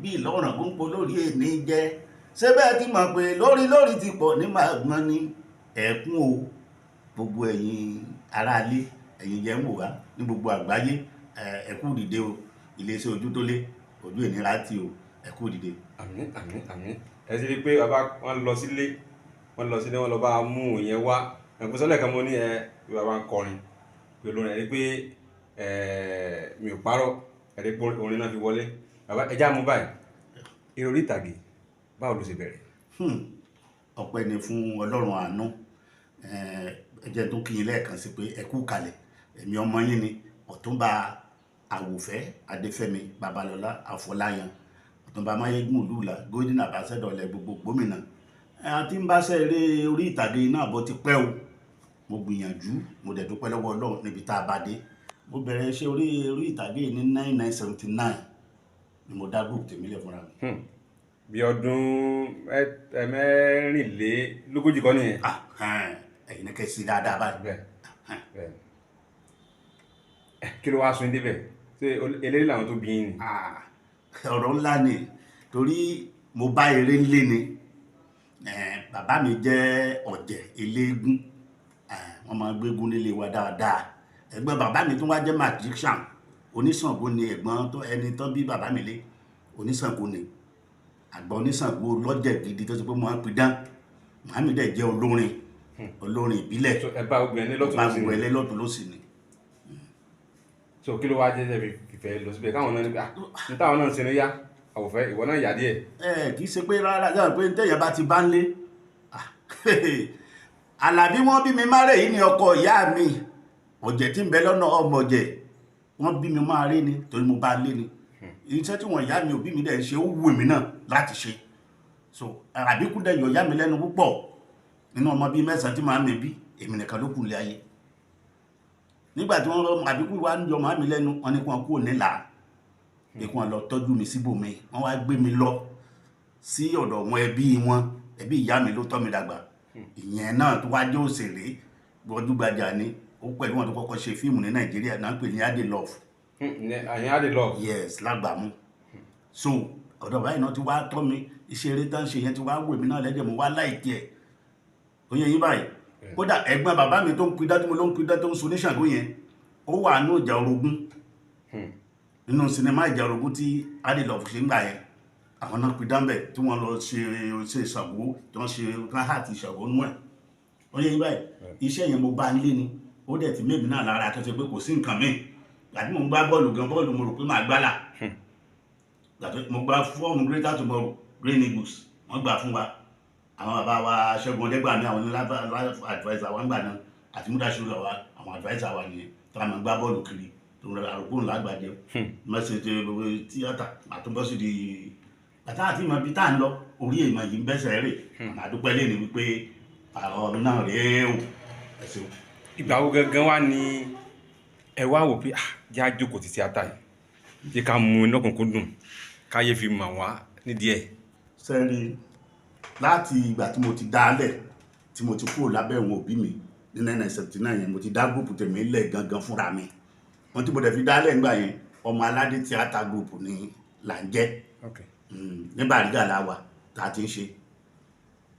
Bí ìlọ́ràn gbóngbó lórí èní jẹ́. Ṣé bẹ́ẹ̀ ti mọ̀ pé lórí lórí ti pọ̀ ní màgbọ́n ni ẹ̀kún o. Gbogbo ẹ̀yin aráalé, ẹ̀yin jẹ́ ń wò wá ní gbogbo àgbáyé, ẹ kú dìde o. Iléeṣẹ́ ojú tó lé ojú ìnira tí o, ẹ kú dìde. Àmín, àmín, àmín. Ẹ ti rí i pé bàbá wọn lọ sílé, wọn lọ sílé, wọn lọ bá a mú ìyẹn wá. Ẹ̀kú sọ́lẹ̀ kan mo ní ẹ bí bàbá ń kọrin pẹ̀lú orin. Ẹ rí i pé ẹ mi ò parọ́, ẹ rí i pé orin náà fi wọlé. Bàbá, ẹ já mú báyìí, eré orí ìtàgé, báwo ló ṣe bẹ̀rẹ̀? Ọpẹ́ ni fún Ọlọ́run àánú. Ẹ jẹ́ tó kí yín lẹ́ẹ̀kan sí pé ẹ kú kalẹ̀. Èmi ọmọ yín ni Ọ̀túnba Àwòfẹ́ Adéfẹ́mi Babalọ́lá Àfọláyàn, Ọ̀túnba Máyégún Olúùlà, Golden Ambassador ilẹ̀ gbogbo gómìnà. Àti ń bá ṣe eré orí ìtàgé náà bọ́ ti pẹ́ o. Mo gbìyànjú, mo dẹ̀ dúpẹ́ lọ́wọ́ Ọlọ́run níbi tá a bá dé. Mo bẹ̀rẹ̀ iṣẹ́ orí ìtàgé ní 1979 ni mo dá group tèmi lẹ̀ fúnra mi. Bí ọdún 44 kọ́ nìyẹn? Ah, ẹ̀yin ní kẹ́ sí dáadáa báyìí. Bẹ́ẹ̀ bẹ́ẹ̀. Kí ló wá sún débẹ̀? Ṣé eléré làwọn tó bí yín ni? Ah, ọ̀rọ̀ ńlá ni, torí mo bá eré ńlé ni. Bàbá mi jẹ́ ọ̀jẹ̀ eléégún. Wọ́n máa ń gbégún nílé wa dáadáa. Ẹ̀gbọ́n bàbá mi tó wá jẹ́ magician, oníṣàngó ni. Ẹ̀gbọ́n tó ẹni tó bí bàbá mi lé, oníṣàngó ni, àgbà oníṣàngó lọ́jẹ̀ gidi tó ti pé mo máa ń pidán. Màámi dẹ̀ jẹ́ olórin, olórin ìbílẹ̀. So, ẹ bá gbogbo ẹ ní lọ́tún bá lọ́sì gbogbo ni? ẹlẹ́ lọ́tún lọ́sì ni. So kí ló wá jẹ́ fi fìfẹ́ lọ síbẹ̀ káwọn náà ní pé, ah, ní táwọn náà ń ṣe ní yá Àwòfẹ́, ìwọ náà yà díẹ̀? Ẹ kì í ṣe pé rárá, yàrá pé téèyàn bá ti bá ń lé. Ah, Àlàbí wọn bí mi márè yìí ni ọkọ ìyá mi, ọ̀jẹ̀ tí ń bẹ lọ́nà ọmọ ọ̀jẹ̀. Wọ́n bí mi máa rí ni torí mo bá lé ni. Iṣẹ́ tí wọ́n ìyá mi, òbí mi dẹ̀ ń ṣe, ó wù mí náà láti ṣe. So àbíkú dẹ̀ yọ ìyá mi lẹ́nu púpọ̀. Nínú ọmọ bíi mẹ́sàn-án tí màá mi bí, èmi nìkan ló kù lé ayé. Nígbà tí wọ́n àbíkú wa ń yọ màá mi lẹ́nu, wọ́n ní kí wọ́n kúrò nílà, pé kí wọ́n lọ tọ́jú mi síbòmí. Wọ́n wá gbé mi lọ sí ọ̀dọ̀ wọn, ẹbí wọn, ẹbí ìyá mi ló tọ́ mi dàgbà. Ìyẹn náà tó wá jẹ́ òṣèré gbajúgbajà ni ó pẹ̀lú wọn tó kọ́kọ́ ṣe fíìmù ní Nàìjíríà náà ń pè ní Ade Love. Àyìn Ade Love. Yes, lágbàmú. So ọ̀dọ̀ báyìí náà ti wá tọ́ mi. Iṣẹ́ eré tán ṣe yẹn ti wá wò mí náà lẹ́jẹ̀, mo wá láìkí ẹ̀. Ó yẹ yín báyìí. Kódà ẹ̀gbọ́n bàbá mi tó ń pidán, tí mo ló ń pidán, tó ń so oníṣàngó yẹn, ó wà ní Ìjà Orogún, nínú sinimá Ìjà Orogún tí Ade Love ṣe ń gbà yẹn. Àwọn náà pidán bẹ̀ tí wọ́n lọ ṣe Ṣàngó, tí wọ́n ṣe káhàtì Ṣàngó nú ẹ̀. Ó yẹ yín báyìí. Iṣẹ́ yẹn mo bá ń lé ni, ó dẹ̀ ti mébì náà lára tó ṣe pé kò sí nǹkan míì. Gbàtí mo ń gbá bọ́ọ̀lù gan, bọ́ọ̀lù mo rò pé màá gbálà. Gbàtí mo gba fọ́ọ̀mù Greater Tomorrow, Green Eagles, wọ́n gbà fún wa. Àwọn bàbá wa Ṣẹ́gun Ọdẹ́gbàmí, àwọn ní life adviser wa ń gbà náà, àti Múdàṣírò wa, àwọn adviser wa nìyẹn tó a máa gbá bọ́ọ̀lù kiri tó ń rẹ àròkó ńlá àgbàjẹ mẹ́sẹ̀ tíátà àtúbọ̀sí di bàtà àti ìmọ̀ ibi tá à ń lọ. Orí èèmọ̀ yìí ń bẹ́sẹ̀ rè. Àmọ́ àdúpẹ́ lé ní wípé àwọn náà rèé o. Ẹ ṣeun. Ìgbà wo gangan wá ní ẹ wá wò pé, ah, jẹ́ á jókòó ti tíátà yìí, jẹ́ ká mú iná kúnkún dùn, káyé fi mọ̀ wá nídìí ẹ̀? Sẹ́rí, láti ìgbà tí mo ti dá lẹ̀, tí mo ti kúrò lábẹ́ ìwọ̀n òbí mi ní 1979 yẹn, mo ti dá group tèmi lẹ̀ gangan fúnra mi. Wọ́n tí mo dẹ̀ fi dá lẹ̀ ńgbà yẹn, Ọmọ Aládé Theatre Group ni là ń jẹ́. Ní Bàrígà la wà tá a ti ń ṣe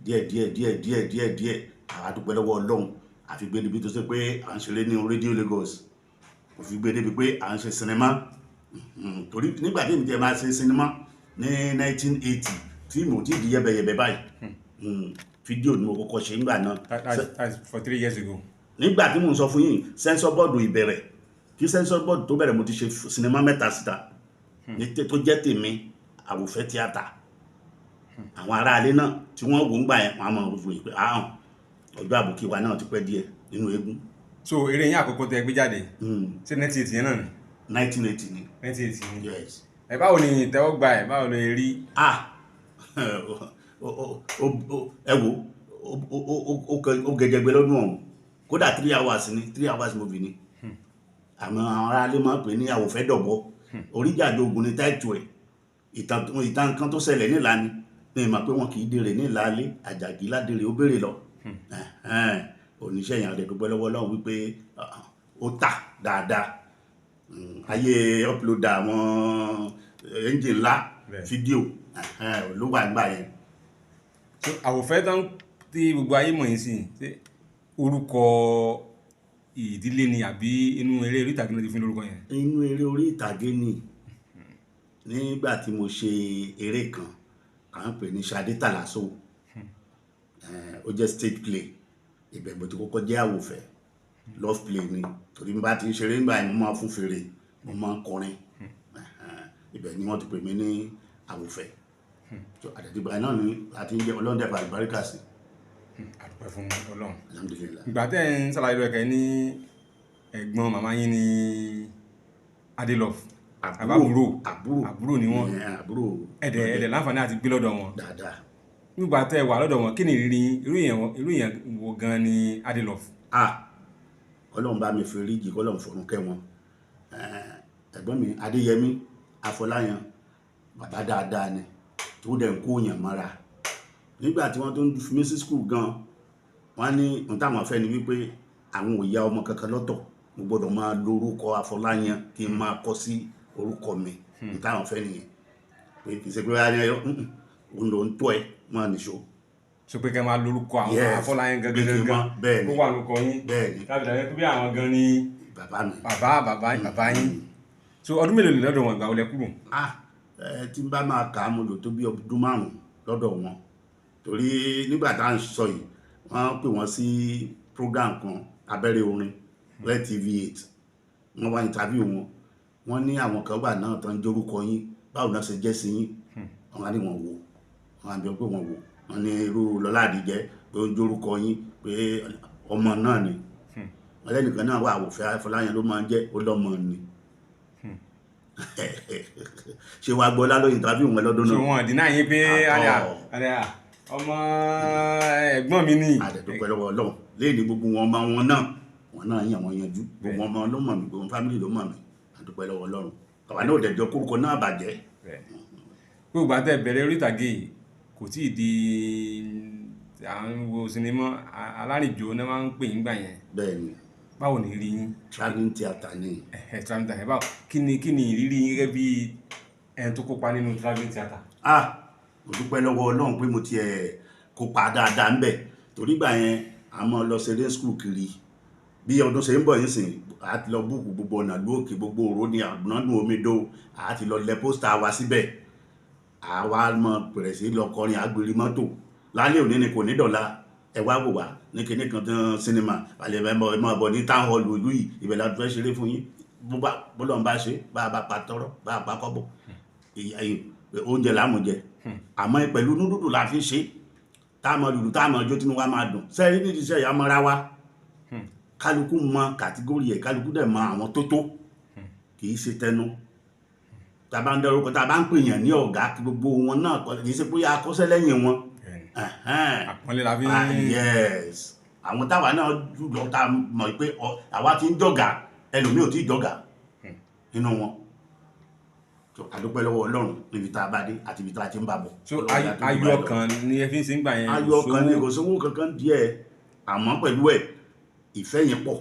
díẹ̀ díẹ̀ díẹ̀ díẹ̀ díẹ̀ díẹ̀. Àwa dúpẹ́ lọ́wọ́ Ọlọ́run, àfi gbé débi tó ṣe pé à ń ṣeré ní rédíò Lagos, kò fi gbé débi pé à ń ṣe sinimá. Torí nígbà tí èmi jẹ́ máa ṣe sinimá ní 1980, tí mo ti di yẹ́bẹyẹ̀bẹ báyìí, fídíò ni mo kọ́kọ́ ṣe nígbà náà. That's 43 years ago. Nígbà tí mò ń sọ fún yín, censor board ìbẹ̀rẹ̀, kí censor board tó bẹ̀rẹ̀, mo ti ṣe sinimá mẹ́ta síta ní tó jẹ́ tèmi, Àwòfẹ́ tíátà. Àwọn aráalé náà tí wọ́n wò ń gbà yẹn, wọ́n á mọ̀ wò pé àhàn ọjọ́ àbòkí wa náà ti pẹ́ díẹ̀ nínú eégún. So eré yín àkọ́kọ́ tẹ́ gbé jáde, ṣé 1980 yẹn náà ni? 1980 ni. 1980 ni? Yes. Ẹ báwo ni ìtẹ́wọ́gbà ẹ̀, báwo ló rí? Ah, ẹ wo, ó gẹjẹgbẹ lọ́dún ọ̀hún. Kódà 3 hours ni, 3 hours movie ni. Àmọ́ àwọn aráalé máa ń pè ní Àwòfẹ́ Dọ̀bọ. Oríjàjò ogun ni táìtù ẹ̀. Ìtàn kan tó ṣẹlẹ̀ nílà ni ní ìmọ̀ pé wọn kì í dèrè nílà alé àjàgí ládèrè, ó béèrè lọ. Ẹ̀hẹ́n, oníṣẹ́ yẹn àdẹ̀ dúpẹ́ lọ́wọ́ Ọlọ́run wípé ó tà dáadáa. Ayé upload àwọn engine ńlá. Fídíò ló wà nígbà yẹn. So Àwòfẹ́ tán tí gbogbo ayé mọ̀ yín sí, ṣé orúkọ ìdílé ni àbí inú eré orí ìtàgé ló ti fún lórúkọ yẹn? Inú eré orí ìtàgé ni. Nígbà tí mo ṣe eré kan à ń pè ní Ṣadé Tàlàsó, ó jẹ́ stage play. Ibẹ̀ mo ti kọ́kọ́ jẹ́ Àwòfẹ́. Love play ni, torí bí bá ti ń ṣeré nígbà yẹn, mo máa fún fèrè, mo máa ń kọrin. Ibẹ̀ ni wọ́n ti pè mí ní Àwòfẹ́. So àtẹ̀tìgbà náà ni a ti ń jẹ́. Ọlọ́run dẹ̀ àlùbáríkà sí. Àdúpẹ́ fún Ọlọ́run. Alhamdulillah. Ìgbà tẹ́ ẹ̀ ń ṣàlàyé rẹ̀ kẹ́ ní ẹ̀gbọ́n màmá yín ní Adelove. Àbúrò. Àbúrò. Àbúrò ni wọ́n. Àbúrò. Ẹ̀dẹ̀ láǹfààní àti gbé lọ́dọ̀ wọn. Dáadáa. Nígbà tẹ́ ẹ wà lọ́dọ̀ wọn, kí ni ìrírí yín? Irú èèyàn wo gan ni Adelove? Ah, Ọlọ́run bá mi fi ríjì, kọ́lọ́run fọ̀run kẹ́ wọn. Ẹ̀gbọ́n mi Adéyẹmí Afọláyan, bàbá dáadáa ni tó dẹ̀ ń kó yàn mọ́ra. Nígbà tí wọ́n tó ń fi mí sí school gan, wọ́n ní ohun táwọn fẹ́ ni wípé àwọn ò ya ọmọ kankan lọ́tọ̀, mo gbọ́dọ̀ máa lo orúkọ Afọláyan kí n máa kọ sí orúkọ mi. Ohun táwọn fẹ́ nìyẹn, pé kì í ṣe pé wáyé ní ẹyọ òun ló ń tọ́ ẹ máa nìṣó. So pé kẹ́ máa lórúkọ àwọn Yes. Afọláyan gangan Pé kí n gangan bẹ́ẹ̀ ni. kó wà lórúkọ yín. Bẹ́ẹ̀ ni. Tàbí dàbí pé àwọn gan ni bàbá mi. Bàbá yín. So ọdún mélòó lè lọ́dọ̀ wọn, ìgbà wo lẹ kúrò? Ah, tí n bá máa kà á, mo lò tó bí ọdún 5 lọ́dọ̀ wọn, torí nígbà tá à ń sọ yìí, wọ́n pè wọ́n sí program kan, abẹ́rẹ́ orin Red TV 8. Wọ́n wá interview wọn, wọ́n ní àwọn kan wà náà tó ń jórúkọ yín, báwo náà ṣe jẹ́ sí yín? Wọ́n á ní wọn wò, wọ́n á bí pé wọ́n wò. Wọ́n ní irú Lọlá Àdìjẹ́ pé ó ń jórúkọ yín, pé ọmọ náà ni. Wọ́n lẹ́nìkan náà wà, Àwòfẹ́ Afọláyan ló máa ń jẹ́, ó lọ́mọ ni. Ṣé wàá gbọ́ lálọ́ interview wọn lọ́dún So náà? wọn dínà yín pé Àtọ̀. àdà ọmọ ẹ̀gbọ́n mi ni. Àdẹ̀dúpẹ́ lọ́wọ́ Ọlọ́run lẹ́yìn ní gbogbo wọn, ọmọ wọn náà, wọn náà yàn wọn yanjú. Gbogbo ọmọ ló mọ̀ mí, gbogbo family ló mọ̀ mí. Àdúpẹ́ lọ́wọ́ Ọlọ́run, àwa náà ò dẹ̀jọ́ kórúkọ náà bàjẹ́. Gbogbo àtẹ bẹ̀rẹ̀ orí ìtàgé yìí kò tí ì di à ń wo sinimá alárìnjó náà máa ń pè yín gbà yẹn. Bẹ́ẹ̀ ni. Báwo ni ìrírí yín? Travelling theatre ni. Travelling theatre, báwo, kí ni ìrírí yín gẹ́gẹ́ bí ẹni tó kópa nínú travelling theatre? Ah, mo dúpẹ́ lọ́wọ́ Ọlọ́run pé mo tiẹ̀ kópa dáadáa ń bẹ̀, torí gbà yẹn a máa lọ ṣeré school kiri. Bí ọdún ṣe ń bọ̀ yín sìn, a ti lọ book gbogbo ọ̀nà lóòkè, gbogbo òró ní àgbọ̀nádùn omido, a ti lọ lẹ poster wa síbẹ̀. Àwa mọ bẹ̀rẹ̀ sí lọ kọrin, àgbèrè mọ́tò lálẹ́ òní ni kò ní dọ̀la, ẹ wá wò wá ní kinní kan tán sinimá àlẹ́, ẹ máa bọ̀ ní town hall ìlú yìí, ibẹ̀ la fẹ́ ṣeré fún yín. Bó bá bọ́lọ̀ ń bá ṣe bá a bá pa tọ́rọ́, bá a pa kọ́bọ̀, oúnjẹ là mú jẹ, àmọ́ pẹ̀lú núdúdù la fi ṣe, tá a mọ lùlù, tá a mọ jó, tínú wa máa dùn. Sẹ́yìn nídìí iṣẹ́ ìyá mọ́ra wa, kálukú mọ category ẹ̀, kálukú dẹ̀ mọ àwọn tó tó, kì í ṣe tẹnu. Tá a bá ń dárúkọ, tá a bá ń pèèyàn ní ọ̀gá, kí gbogbo wọn náà kì í ṣe pé akọ́ṣẹ́ lẹ́yìn wọn. Àpọ́nlé la fi ń Ah, yes, àwọn táwa náà jùlọ tá a mọ̀ pé àwa ti ń jọ̀gá, ẹlòmíì ò tí ì jọ̀gá nínú wọn. So a dúpẹ́ lọ́wọ́ Ọlọ́run níbi tá a bá dé àti ibi tá a ti ń bá bọ̀. So Ọlọ́run á tó ayọ̀ dúpẹ́ lọ. ọkàn ni ẹ fi ń ṣe ń gbà yẹn? Ayọ̀ ọkàn ni, kò sówó kankan díẹ̀, àmọ́ pẹ̀lú ẹ̀, ìfẹ́ yẹn pọ̀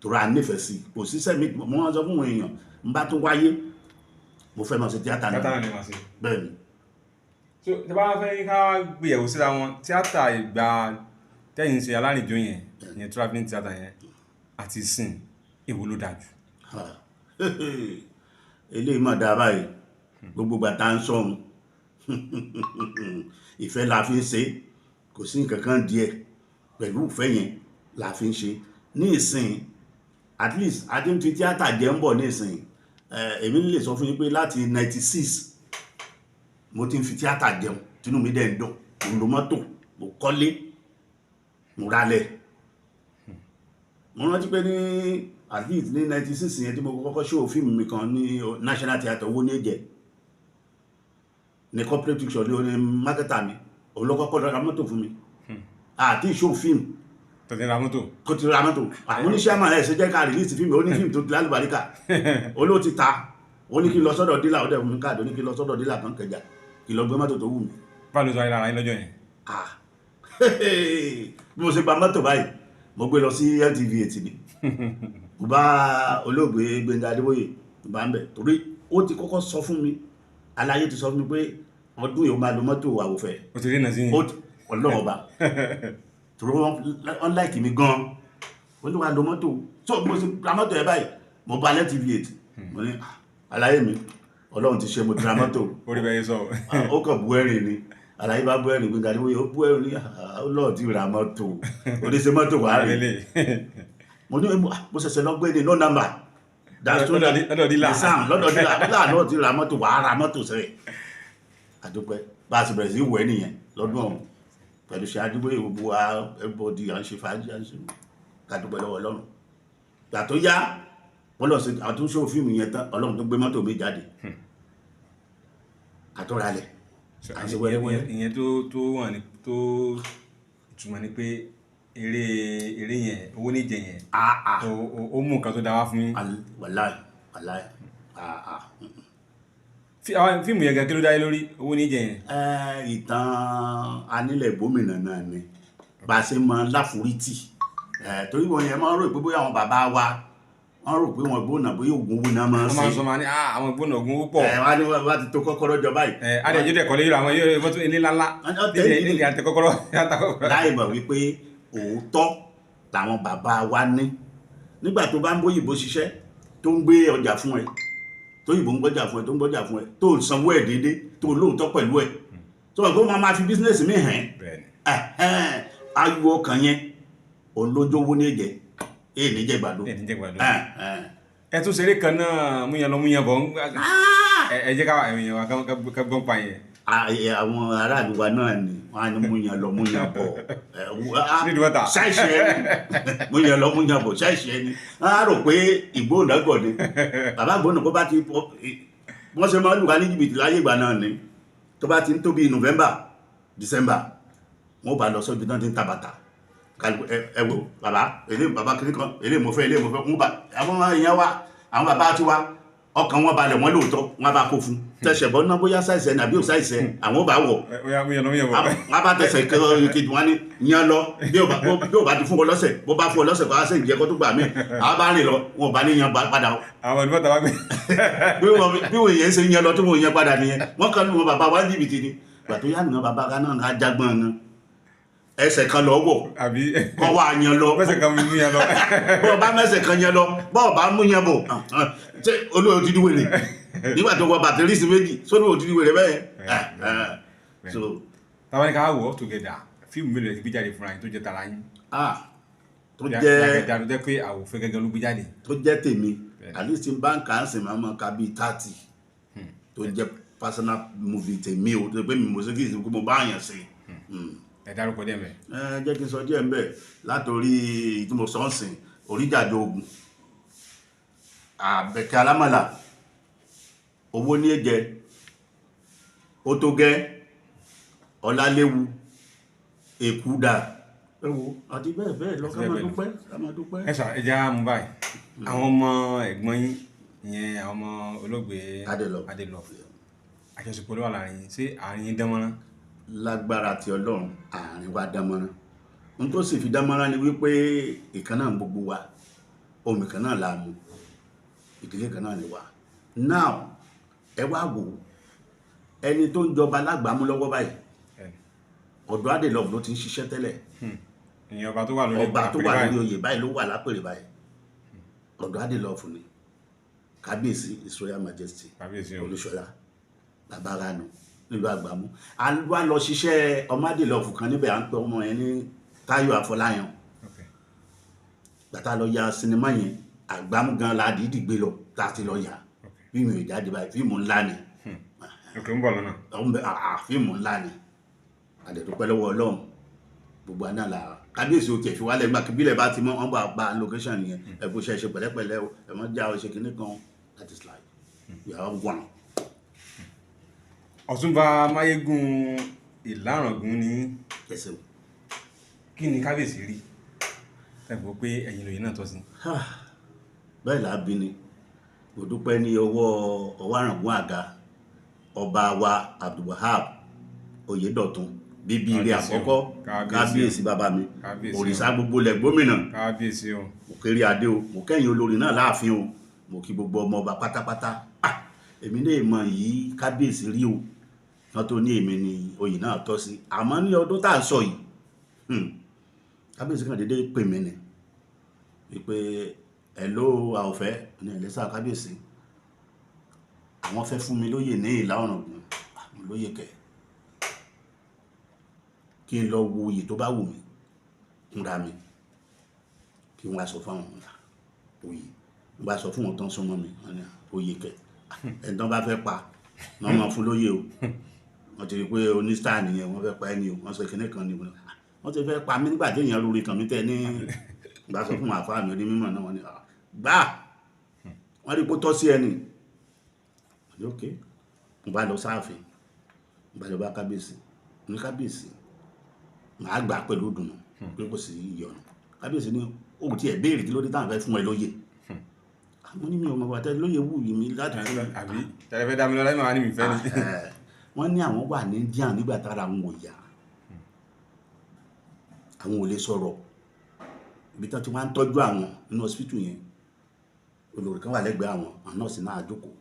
torí a nífẹ̀ẹ́ sí i. Kò síṣẹ́ mi, mo máa ń sọ fún àwọn èèyàn, n bá tún wáyé, mo fẹ́ máa ṣe tíátà tíátà náà. náà ni màá ṣe. Bẹ́ẹ̀ ni. So tí a bá fẹ́ ká gbéyẹ̀wò síra wọn, tíátà ìgbà tẹ́yìn ṣe alárìnjó yẹn, ìyẹn travelling theatre yẹn, àti ìsìn, èwo ló dáa jù? Ha. Eléyìí mà dáa báyìí. Gbogbo ìgbà tá à ń sọ̀hún, ìfẹ́ la fi ń ṣe, kò sí nǹkan kan díẹ̀. Pẹ̀lú ìfẹ́ yẹn la fi ń ṣe. Ní ìsìn, at least a ti ń fi tíátà jẹ́ ń bọ̀ ní ìsìn. Èmi lè sọ fún yín pé láti 96 mo ti ń fi tíátà jẹun, tínú mi dẹ̀ ń dùn. Mo ń lo mọ́tò, mo kọ́lé, mo ralẹ̀. Mo rántí pé ní at least ní 96 yẹn tí mo kọ́kọ́ show fíìmù mi kan ní National Theatre, owó ní ẹ̀jẹ̀ ní corporate picture ní oní marketer mi, òun ló kọ́kọ́ lọ ra mọ́tò fún mi àti show fíìmù. Tó ti ra mọ́tò. Kó ti ra mọ́tò. Àwọn oníṣẹ́ àmà ẹ̀ ṣe jẹ́ ká release fíìmù. Ó ní fíìmù tó ti lálùbáríkà, ó ló ti ta. Ó ní kí n lọ sọ́dọ̀ dealer, ó dẹ̀ fún mi káàdì, ó ní kí n lọ sọ́dọ̀ dealer kan kẹjà, kí n lọ gbé mọ́tò tó wù mí. Báwo ló sọ ayé lára yín lọ́jọ́ yẹn? Ah, bí mo ṣe gba mọ́tò báyìí, mo gbé lọ sí LTV 8 ni. Mo bá olóògbé Gbẹ́ngà Adébóyè, mo bá ń bẹ̀, torí ó ti kọ́kọ́ sọ fún mi. Aláyé ti sọ fún mi pé ọdún yìí ó máa lo mọ́tò àwòfẹ́. O ti rí iná sí yín. Ó ọlọ́run ọba torí wọ́n láìkì mi gan-an, ó ní wàá lo mọ́tò. So mo ti ra mọ́tò yẹn báyìí, mo ba lẹ́tí V8, mo ní, "Ah, aláyé mi, ọlọ́run ti ṣe, mo ti ra mọ́tò." Orí bẹ́ẹ̀ sọ. Ah, ó kàn bú ẹ̀rín ni. Aláyé bá bú ẹ̀rín gbígbà ní ó bú ẹ̀rín ní, "Ah, ọlọ́run ti ra mọ́tò, oníṣẹ́ mọ́tò wàá rí." Lélẹ̀. Mo ní mo ṣẹ̀ṣẹ̀ lọ gbé ní no number. Lọ́dọ̀ dealer. Nissan, lọ́dọ̀ dealer. Dealer náà ti ra mọ́tò, wàá ra mọ́tò sẹ́yìn. Àdúpẹ́, bá a sì bẹ̀rẹ̀ sí wẹ̀ nìyẹn lọ́dún ọ̀hún pẹ̀lú ṣe àdúgbò gbogbo wa, everybody, à ń ṣe fàájì, à ń ṣe kàdúpẹ́ lọ́wọ́ Ọlọ́run. Gbà tó yá, wọ́n lọ sí àtúnṣe fíìmù yẹn tán, Ọlọ́run tó gbé mọ́tò mi jáde, àtúralẹ̀, à ń ṣe wẹ́rẹ́wẹ́rẹ́. Ìyẹn tó wà ní tó ìtumọ̀ ni pé eré yẹn, owó níjẹ yẹn, Ah, ah. ó mú nǹkan tó dáa wá fún yín. Wàláì, wàláì, ah, ah. Àwọn fíìmù yẹn gan, kí ló dá yé lórí, owó níjẹ yẹn? Ìtàn anílẹ̀ gómìnà náà ni, bá a ṣe máa ń láforítì. Torí wọn yẹn máa ń rò pé bóyá àwọn bàbá wa, wọ́n rò pé wọn gbóná, bóyá oògùn owó náà máa ń Wọ́n ṣe. máa ń sọ, máa ní, "Ah, àwọn gbóná ogun owó pọ̀." Wọ́n á ní wọ́n ti tó kọ́kọ́rọ́ jọ báyìí. Adé ìjọba ẹ̀kọ́ lé àwọn yóò fọ́tún ilé ńláńlá. Wọ́n tẹ́ nílẹ̀ ìdí. Nílẹ̀ àtẹ kọ́kọ́rọ́ àtẹ kọ́kọ́rọ́. Láì mọ̀ wípé òótọ́ làwọn bàbá wa ní. Nígbà tó bá ń bóyìnbó ṣiṣẹ́, tó ń gbé ọjà fún ẹ, tó yìnbó ń gbọ́jà fún ẹ, tó ń gbọ́jà fún ẹ, tó ń sanwó ẹ̀ déédéé, tó lóòótọ́ pẹ̀lú ẹ̀, tó wà pé ó máa fi business mi hàn. Bẹ́ẹ̀ni. Ẹ̀hẹ́n, ayọ̀ ọkàn yẹn òun lójó owó ní ẹ̀jẹ̀ èyí ní jẹ́ gbàdo. Ẹ̀ ní jẹ́ gbàdo. Ẹ̀hẹ́n. Ẹ tún ṣeré kan náà, múyan lọ múyan bọ̀ ń ẹ jẹ́ ká àwọn èèyàn wa ká gbọ́n pa yẹn. Àwọn aráàlú wa náà ni wọ́n á ní múyan lọ múyan bọ̀. Nídìí bọ́tà. Ṣáìṣì ẹni múyan lọ múyan bọ̀, ṣáìṣì ẹni, wọ́n á rò pé ìgbóhùndágọ̀ ni bàbá ìgbóhùn kó bá ti wọ́n ṣe máa ń lù wá ní jìbìtì láyé ìgbà náà ni. Tó bá ti ń tó bí November, December, wọ́n bá lọ sọ́bi náà ti ń ta bàtà. Kálukú, ẹ wo bàbá èlé, bàbá kiri kan èlé mo fẹ́, èlé mo fẹ́. Wọ́n bá àwọn èèyàn wa, àwọn bàbá tiwa, ọkàn wọn balẹ̀, wọn lóòótọ́, wọn bá kó fún tẹsẹ̀ bọ́ náà, bóyá ṣàìsẹ̀ ní àbí ò ṣàìsẹ̀, àwọn bá wọ̀. Ó yá, múyan lọ múyan bọ̀. Wọn bá tẹsẹ̀ kejì, wọn ní yan lọ, bí ò bá ti fún ọ lọ́sẹ̀, bó bá fún ọ lọ́sẹ̀ kó á sì ń jẹ kó tó gbà mí, àwọn bá rìn lọ, wọn ò bá ní yan padà o. Àwọn ìlú bọ́tà wá gbé. Bí wọn yẹn ṣe yan lọ tí wọn yan padà nìyẹn. Wọn kàn ní wọn bàbá wa jìbìtì ni. Gbà tó yá nìyẹn, bàbá kan náà ajágbọ́n náà, ẹsẹ̀ kan lọ wọ̀ Àbí. kọ́ wá yan lọ. Mẹ́sẹ̀ kan múyan lọ. Bọ́ ọ bá mẹ́sẹ̀ kan yan lọ, bọ́ ọ bá mú yan bọ̀, ṣé olóyè ti di wèrè nígbà tó wọ bàtẹ́rìsì méjì sórí òtí di wèrè bẹ́ẹ̀? So Táwọn ní ká wọ̀ together, fíìmù mélòó ẹ ti gbé jáde fúnra yín tó jẹ́ tara yín? Ah, tó jẹ́ Yàgẹ̀dà tó jẹ́ pé àwòfẹ́ gẹ́gẹ́ ló gbé jáde. Tó jẹ́ tèmi, at least n bá ń kà á sì máa mọ ká bíi 30 tó jẹ́ personal movie tèmi o, tó jẹ́ pé mi mo ṣe, kí ìsìnkú mo bá yàn sí. Ẹ dárúkọ díẹ̀ mẹ́. Ẹ jẹ́ kí n sọ díẹ̀ ńbẹ̀. Látòrí tí mo sọ ń sìn, Oríjàjò Ogun, Àbẹ̀kẹ́ Alámàlà, Owó ní Ẹ̀jẹ̀, Ó tó gẹ́, Ọláléwu, Èkúdà, ẹ wo, àti bẹ́ẹ̀ bẹ́ẹ̀ lọ. Ká máa dúpẹ́, ká máa dúpẹ́. Ẹ sà, ẹ já mú báyìí, àwọn ọmọ ẹ̀gbọ́n yín ìyẹn, àwọn ọmọ olóògbé Adélọ. Adélọ, àjọṣepọ̀ ló wà láàrin yín, ṣé àárín yín dán mọ́rán? Lágbára ti Ọlọ́run, àárín wa dánmọ́rán. N tó sì fi dánmọ́rán ni wípé ìkan náà gbogbo wa, omi kan náà la mu, ìdílé kan náà ni wa. Now, ẹ wá wò ó, ẹni tó ń jọba lágbàámú lọ́wọ́ báyìí, ọ̀dọ̀ Adélọ́ọ̀fù ló ti ń ṣiṣẹ́ tẹ́lẹ̀. Ìyẹn ọba tó wà lórí Ọba tó àpèrè wà báyìí. lórí oyè báyìí, ló wà lápèrè báyìí, ọ̀dọ̀ Adélọ́ọ̀fù ni. Kábíyèsí, His Royal Majesty Kábíyèsí o. Olúṣọlá Babáranu nílùú Àgbàmú. A wá lọ ṣiṣẹ́ ọmọ Adélọ́ọ̀fù kan níbẹ̀, à ń pe ọmọ yẹn ní Táyọ̀ Àfọláyàn. Gbàtà lọ ya sinimá yẹn, Àgbàmú gan la dìídì gbé lọ tá a ti lọ yà. Fíìmù yìí jáde báyìí, fíìmù ńlá ni. Ok, ń bọ̀ lọ́nà. Ọ̀hún bẹ fíìmù ńlá ni. Àdẹ̀dúpẹ́ lọ́wọ́ Ọlọ́run, gbogbo àná la kábíyèsí o tiẹ̀ fi wálẹ̀ nígbà kíbílẹ̀ bá ti mọ́ wọn bá gba location yẹn. Ẹ kò ṣe ṣe pẹ̀lẹ́pẹ̀lẹ́ o, ẹ mọ́ já o, ṣe kinní kan. That is life, we are all one. Ọ̀túnba Máyégún Ìláràngún ní. Ẹsẹ̀ o. Kí ni kábíyèsí rí tẹ̀gbọ́ pé ẹ̀yin lòye náà tọ́ sí? Bẹ́ẹ̀ là á bí ni. Mo dúpẹ́ ní ọwọ́ Ọwárangún àga ọba wa Abdulwahab Oyèdọ̀tun, bíbí ire Kábíyèsí o. àkọ́kọ́. Kábíyèsí o. Kábíyèsí bàbá mi. Kábíyèsí o. Òrìṣà gbogbo lẹ̀ gómìnà. Kábíyèsí o. Mo kéré adé o, mo kẹ́yìn olórí náà láàfin o, mo kí gbogbo ọmọ ọba pátápátá. Ah, Èmi lè mọ yìí kábíyèsí rí o, wọ́n tó ní èmi ni oyè náà tọ́ sí. Àmọ́ ní ọdún tá à ń sọ yìí, kábíyèsí kan déédéé pè mí ni wípé hello Àwòfẹ́ ní ẹ̀lẹ́sà kábíyèsí, àwọn fẹ́ fún mi lóyè ní Ìlá Ọ̀ràngún. Àwọn lóyè kẹ̀, kí n lọ wo oyè tó bá wù mí fúnra mi, kí n wá sọ fún àwọn oyè. N bá sọ fún wọn tán súnmọ́ mi, wọ́n ní oyè kẹ̀, ẹni tán bá fẹ́ pa wọ́n máa fún lóyè o. Wọ́n ti rí i pé onísítà nìyẹn, wọ́n fẹ́ pa ẹni o, wọ́n sọ kíní kan ni wọ́n ti fẹ́ pa mí nígbà tí èèyàn rúri kàn mí tẹ́ ní. N bá sọ fún àfáà mi onímọ̀ náà, wọ́n ní gbà wọ́n rí i pé ó tọ́ sí ẹni. Wọ́n ní ok. Mo bá lọ sáàfin, mo bá lọ bá kábíyèsí, mo ní kábíyèsí, màá gbà pẹ̀lú ìdùnnú pé kò sí ìyọnu. Kábíyèsí ní òun ti ẹ̀ béèrè kí ló dé táwọn fẹ́ fún ẹ lóye. Mo ní mi ò mọ̀ bàtà lóye wù mí láti fún mi. Àbí tẹ́lẹ̀ fẹ́ dá mi lọ́lá, ìmọ̀ ní mi fẹ́ ni. Wọ́n ní àwọn wà ní India nígbà tára àwọn ò yá, àwọn ò lè sọ̀rọ̀, ibi tí wọ́n ti wá ń tọ́jú àwọn nínú hospital yẹn, olórí kan wà lẹ́gbẹ̀ẹ́ àwọn, àwọn nọ́ọ̀sì náà jókòó,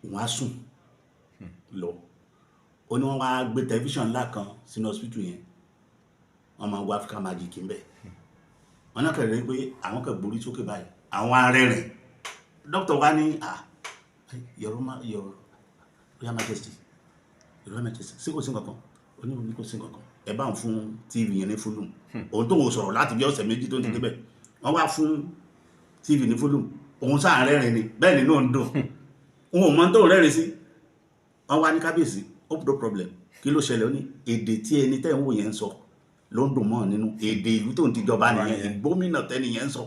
wọ́n á sùn lọ. Ó ní wọ́n wá gbé tẹlifíṣàn ńlá kan sínú hospital yẹn, wọ́n máa wo Africa Magic ń bẹ̀. Wọ́n náà kẹ̀rẹ́ pé àwọn kẹ̀ gborí sókè báyìí, àwọn arẹ́rìn. Dókítà wa ní your Royal Majesty, Your Royal Majesty, ṣé kò sí nǹkan kan? Ó ní òun ní kò sí nǹkan kan. Ẹ bá ń fún TV yẹn ní fúlùm. Òun tó ń sọ̀rọ̀ láti bí ọ̀sẹ̀ méjì tó ń ti débẹ̀, wọ́n wá fún TV ní fúlùm, òun sáà rẹ́rìn ni, bẹ́ẹ̀ ni náà ń dùn, òun ò mọ tó ń rẹ́rìn sí. Wọ́n wá ní kábíyèsí, hope no problem, kí ló ṣẹlẹ̀? Ó ní èdè tí ẹni tẹ́ ń wò yẹn ń sọ ló ń dùn mọ́ nínú, èdè ìlú tó ń ti jọba nìyẹn, ìgbómìnà tẹ́ni yẹn ń sọ.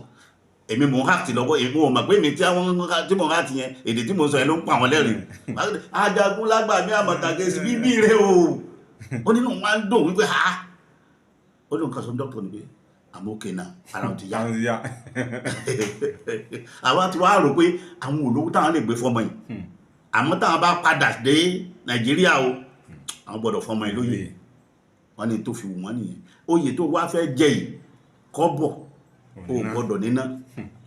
Èmi mò ń hàtì lọ́wọ́, èmi ò mọ̀ pé èmi tí mò ń hàtì yẹn, èdè tí mò ń sọ yẹn ló ń pa àwọn lẹ́rìn. Ajagun lágbàmí àmọ̀tàgẹ́sì bíbí rẹ o. Ó nínú wọn á ń dùn wípé ha, ó lóun kan sọ dókítà ni pé àmọ́ òkè náà ara ò ti yá. Àwa ti wá rò pé àwọn olówó táwọn lè gbé fọmọ yìí, àmọ́ táwọn bá padà dé Nàìjíríà o, àwọn gbọ́dọ̀ fọmọ yìí lóyè. Wọ́n ní tó fi wù wọ́n nìyẹn. Oyè tó wá fẹ́ jẹ yìí kọ́bọ̀ o gbọ́dọ̀ níná,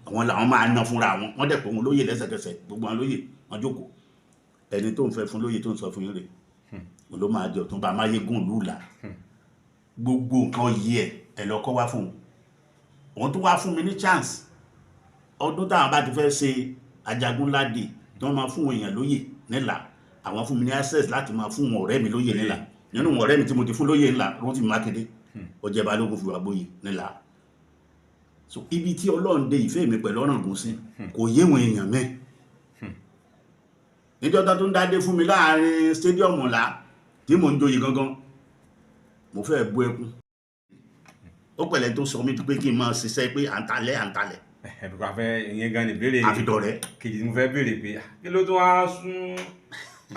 àwọn làwọn máa ná fúnra wọn. Wọ́n dẹ̀ pé òun lóyè lẹ́sẹ̀kẹsẹ̀, gbogbo àwọn lóyè wọ́n jókòó. Ẹni tó ń fẹ́ fún lóyè tó ń sọ fún yín rè, òun ló máa jẹ Ọ̀túnba Máyégún ìlú Ìlá. Gbogbo nǹkan yìí ẹ lọ kọ́ wá fún un. Òun tó wá fún mi ní chance ọdún táwọn bá ti fẹ́ ṣe Ajagunládé tí wọ́n máa fún èèyàn lóyè nílà, àwọn fún mi ní access láti máa fún ọ̀rẹ́ mi lóyè nílà. Nínú ọ̀rẹ́ mi tí mo ti fún lóyè ńlá, Rótìmí Mákindé, ó jẹ́ Balógun fi wà gbóyè nílà. So ibi tí Ọlọ́run dé ìfẹ́ mi pẹ̀lú Ọ̀ràngún sí kò yé wọn èèyàn mẹ́. Níjọ́ tó ń dádé fún mi láàrin stadium ńlá tí mò ń joyè gangan, mo fẹ́ bú ẹkún. Ó pẹ̀lẹ́ tó sọ mí pé kí n máa ṣiṣẹ́ pé à ń talẹ̀ à ń talẹ̀. Ẹ̀bùkún afẹ́ ìyẹn gan ni ìbéèrè àfidọ̀rẹ́ kejì tí mo fẹ́ béèrè pé kí ló tún wá sún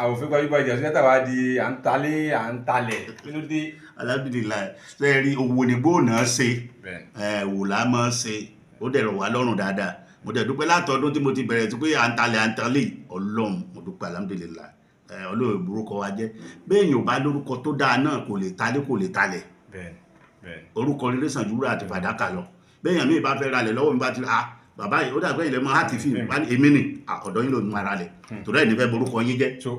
Àwòfẹ́ gbajúgbajà sí látàwá di à ń talé à ń talẹ̀, kí ló dé? Alhamdulillahi, ṣe rí owó ni gbóònà ṣe, wò lá máa ṣe, ó dẹ̀ rọ̀ wá lọ́rùn dáadáa. Mo dẹ̀ dúpẹ́ látọdún tí mo ti bẹ̀rẹ̀ sí pé à ń talẹ̀ à ń talẹ̀, Ọlọ́run mo dúpẹ́, alhamdulillahi. Ọlọ́run burúkọ wa jẹ́ bẹ́ẹ̀ yóò bá lórúkọ tó dáa náà kò lè talé kò lè talẹ̀. Orúkọ rere sàn ju wúrà àti fàdákà lọ. Bẹ́ẹ̀ yàn mí bá fẹ́ ralẹ̀ lọ́wọ́ mi bá ti bàbá yìí ó dàgbẹ́ ilẹ̀ mọ́ àti fíìmù èmi ni ọ̀dọ́ yín ló mú ara lẹ̀ torí ẹ̀ nífẹ̀ẹ́ borúkọ yín jẹ́. So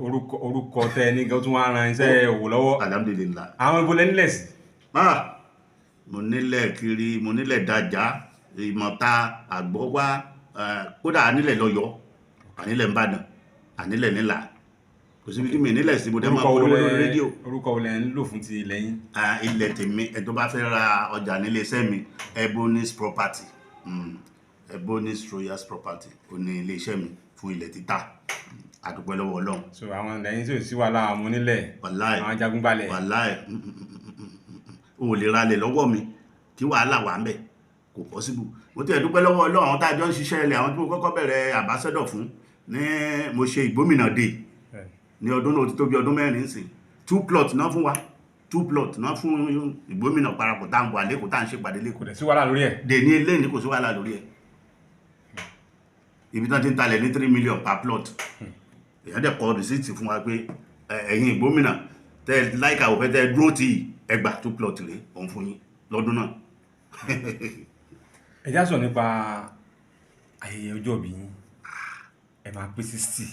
orúkọ tẹ ní gan tún wá ran iṣẹ́ òwò lọ́wọ́. Alhamdulillah. Àwọn ibo lẹ nílẹ̀ sí. Mo nílẹ̀ kiri, mo nílẹ̀ dájà, Ìmọ̀ta, Àgbọ́wá, kódà ànílẹ̀ lọ́yọ́, ànílẹ̀ Ìbàdàn, ànílẹ̀ nílà, kò síbi tí mi nílẹ̀ sí. Mo dẹ́ máa polówó lórí rédíò. Orúkọ wo lẹ ń lò fún ti ilẹ̀ yín? Ilẹ̀ tèmi, ẹ tó bá fẹ́ ra ọjà nílé iṣẹ́ mi, Ebonis Property, Ebonis Royal Property ó ní ilé iṣẹ́ mi fún ilẹ̀ títà. Àdúpẹ́ lọ́wọ́ Ọlọ́run. So àwọn ilẹ̀ yín tí ò sí wàhálà àwọn onílẹ̀, wàláì àwọn ajagunbalẹ̀. Wàláì, o ò lè ralẹ̀ lọ́wọ́ mi kí wàhálà wà ń bẹ̀, kò possible. Mo ti ẹ̀ dúpẹ́ lọ́wọ́ Ọlọ́run, àwọn tá a jọ ń ṣiṣẹ́ ilẹ̀, àwọn tí mo kọ́kọ́ bẹ̀rẹ̀ ambassador fún ní mo ṣe ìgbómìnà dé ní ọdún náà, ó ti tó bí ọdún mẹ́rin sí. 2 plot náà fún wa, 2 plot náà fún ìgbómìnà parapọ̀ tá à ń wà lẹ́kọ̀ọ́, tá à ń ṣèpàdé lẹ́kọ̀ọ́. Kò dẹ̀ sí wàhálà lórí ẹ̀. Dè ní eléyìí kò sí wàhálà lórí ẹ̀. Ibi tán ti ń talẹ̀ ní 3 million per plot, èèyàn dẹ̀ kọ rìsíìtì fún wa pé ẹ̀yin ìgbómìnà tẹ́ láìka òfẹ́ tẹ́ dúró tì ẹgbà 2 plot rèé òun fún yín lọ́dún náà. Ẹ já sọ nípa ayẹyẹ ọjọ́ ìbí yín. Ẹ máa pé 60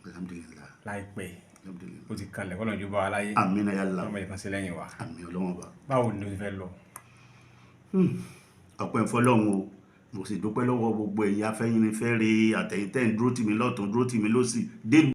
Alhamdulillah. láìpẹ́. Alhamdulillah. Ó ti kanlẹ̀ kọ́nà ìjọba wa láyé. Àmín ya Allah. Ọmọ ìkan sí lẹ́yìn wa. Àmín Ọlọ́run ọba. Báwo ni o ti fẹ́ lọ? Ọpẹ́ ń fọ́lọ́run o, mo sì dúpẹ́ lọ́wọ́ gbogbo ẹ̀yin Afẹ́nifẹ́re àtẹ̀yin tẹ́ ń dúró tì mí lọ́tùn, dúró tì mí lósì dé.